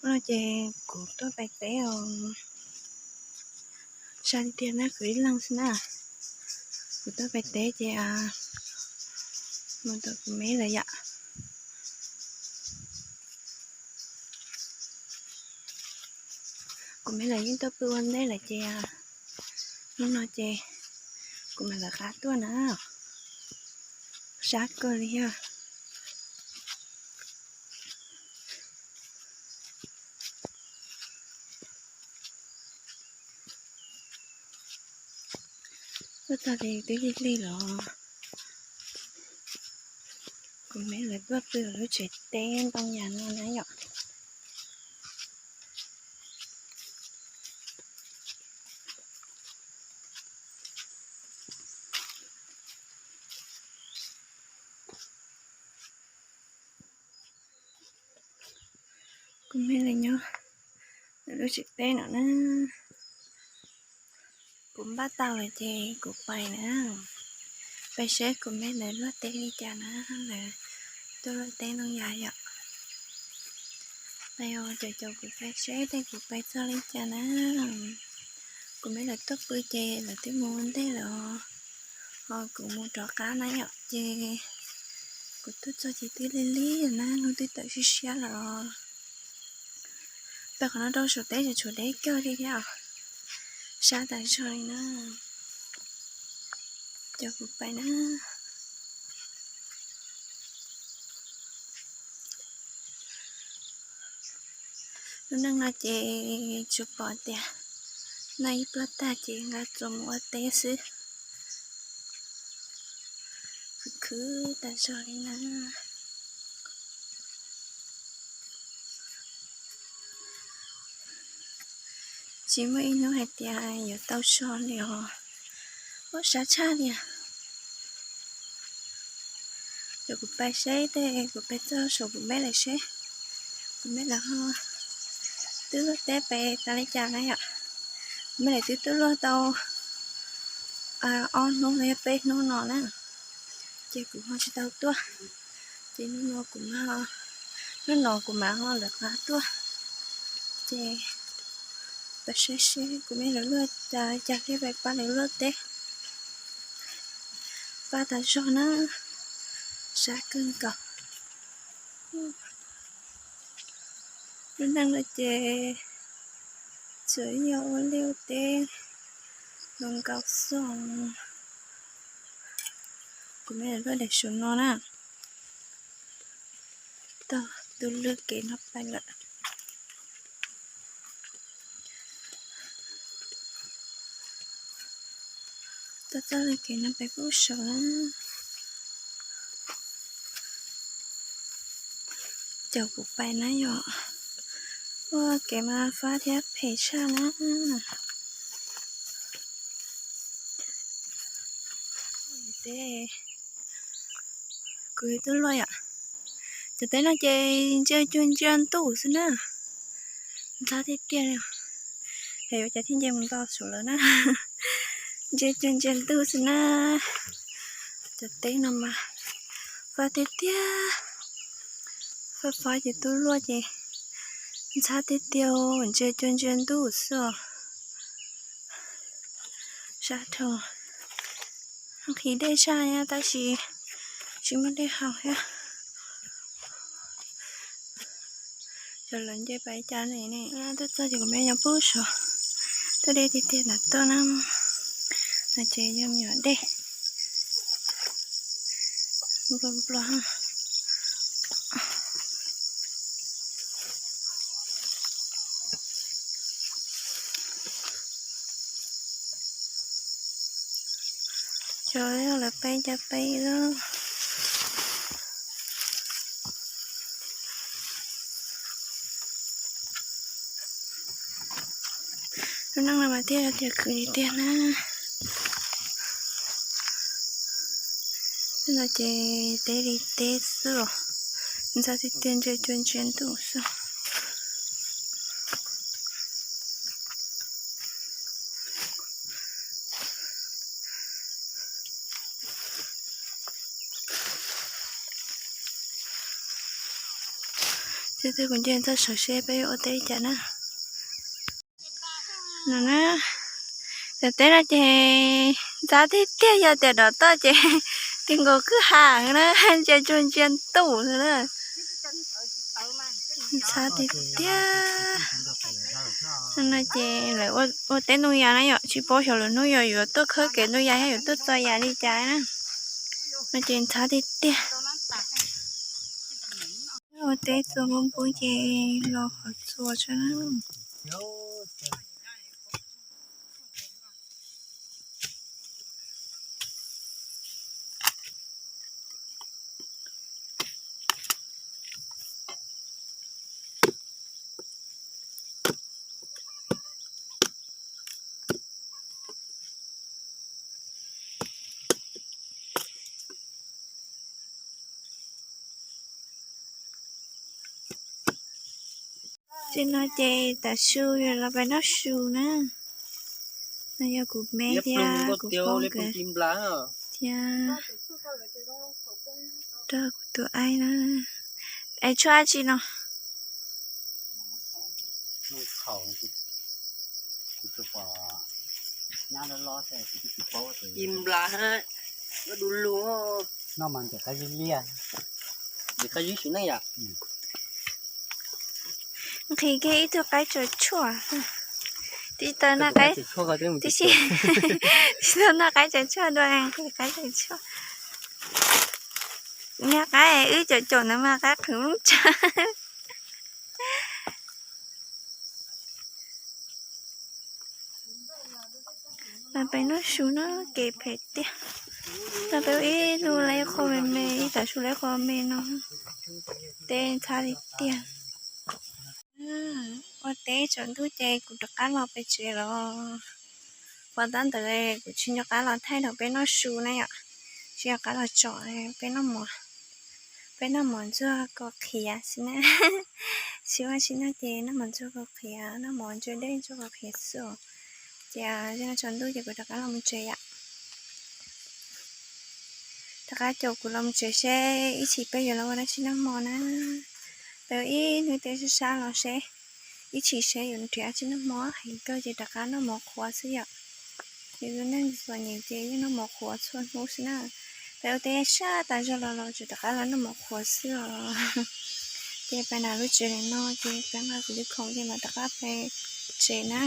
No ces kuv tuaj pais teb os. Sab tiag tiag na, kuv ib leeg xwb na. Kuv tuaj pais teb ces mus tom kuv me lawv yom. Kuv me lawv yeej tuaj pw ua ntej lawm ces hnub no ces kuv mam lawv qab tuaj na. Sab kawg li thiab. Tuaj txog ces twb lig lig los. Kuv me lawv tuaj pw lub tsev teb ntoo yas no na yom. Kuv me lawv nyob lub tsev teb no na. Kuv npaj tau lawm ces kuv pais na. Pais seb kuv me lawv luaj teb li cas na, lawv tuaj luaj teb ntoo yas yom. Pais os, caum caum kuv pais seb tej kuv pais txog li cas na. Kuv me lawv tuaj pw ces lawv twb mus ua ntej lawm os. Ho kuv mus rov qab na yom, ces kuv tuaj txog ces twb lig lig na, hnub twb tawm siab siab lawm os. Pais qhov no rau saum teb ces tshuav deb kawg li thiab os. Sab tas zog li na. Caum kuv pais na. Lub neej no ces tsuas pom tias noj ib pluag tag ces nqa txuas mus ua teb xwb. Khwv khwv tas zog li na. Tsis muaj ib hnub hais tias yuav tau so li os. Ua sab tshaj li. Ces kuv pais seb tej kuv pais txog saum kuv me lawv seb, kuv me lawv ho twb luaj teb pais tas li cas na yom. Kuv me lawv twb tuaj luaj tau ob hnub los yog peb hnub no na, ces kuv ho tsis tau tuaj. Ces hnub no kuv mam, hnub no kuv mam ho lawv qab tuaj. Ces pais seb seb kuv me lawv luaj cas cas thiab pais pab lawv luaj teb. Pab tas zog na, sab kawg nkaus. Lub neej no ces tsuas yog ua liaj ua teb nkaus nkaus xwb. Kuv me lawv luaj daim saum no na. Tog tus lwj kev no pais lawm. Tog txoj lwj kev no pais pub saum na. Caum kuv pais na yom. Ua kev mas fab thiab phem tshaj na. Teb, kuv twb luaj yom. Cov teb no ces ntsia cuag ntsia ntuj xwb na. Ntxhab tiag tiag li. Yog yuav cas thiaj nce mus nto saum lawm na. Ntsia cuag ntsia ntuj xwb na. Cov teb no mas fab tiag tiag. Fab fab ces twb luaj ces ntxhab tiag tiag, ntsia cuag ntsia ntuj xwb os. Sab dhau. Nqhis dej tshaj tab sis tsis muaj dej haus thiab. Cov lawv nce pais cas ne ne, tuaj txog ces kuv me nyob pub saud. Tuaj deb tiag tiag nram tuaj na, no ces yog me nyuam dej nplua nplua. Cov lawv peb cov peb lawm. Lub neej no mas thiaj tias khwv li tiag na. No ces teb li teb xwb os, ntxhab tiag tiag ntsia cuag ntsia ntuj xwb. Ces kuv nce txog saum seb peb yuav ua teb li cas na. No na, cov teb no ces ntxhab tiag tiag, yog tias dov toj ces ti nkaus kwj ha na, ntsia tsuag ntsia ntuj na. Ntxhab tiag tiag. No ces lawv ua teb ntoo yas na yom, tsis paub xyov lwm hnub yog yuav tuaj khawb kev ntoo yas thiab yuav tuaj txo yas li cas na. No ces ntxhab tiag tiag. Ua teb txua npub npub ces los qhov txua tso na. Tsev no ces tav su yog los peb noj su na. No yog kuv me thiab kuv poj nkawd thiab rau kuv tus aib na. Es tshuaj dab tsi no? Nqhis kiag ib tug qaib tsaws tshuaj. Tib tau noj qaib, tib si, tib tau noj qaib tsaws tshuaj dua, nqhis qaib tsaws tshuaj. Noj qaib wb caum caum ntawd mas qaib qhwv lub tsa. Los peb noj su na, kev phem tiag. Los peb ib hnub lawv qhua me me, ib tav su lawv qhua me no. Teb ntxhab li tiag. Ua teb tsaus ntuj ces kuv rov qab los pem tsev los. Qhov tab ntawd kuv tsis nco qab los thaij rau peb noj su na yom. Tsis nco qab los tsom peb noj mov, peb noj mov ntxuag kaus qhiav xwb na. Tsis ua tsis noj ces noj mov ntxuag kaus qhiav, noj mov ntsuag dej ntsuag kaus qhiav xwb os. Ces tsaus ntuj ces kuv rov qab los mus tsev yom. Rov qab caum kuv los mus tsev seb ib chim peb yuav los ua dab tsi noj hmo na. Peb ua ib hnub teb sab sab los seb ib chim seb yuav nrhiav dab tsi noj hmo, heev kawg ces rov qab noj mov qhuav xwb yom. Yus tus neeg txom nyem ces yeej noj mov qhuav txhua hnub xwb na. Peb ua teb sab tas zog los los tseem rov qab los noj mov qhuav xwb os. Ces peb nram lub tsev no ces peb nqa kuv lub khoom ces mam rov qab pem tsev na.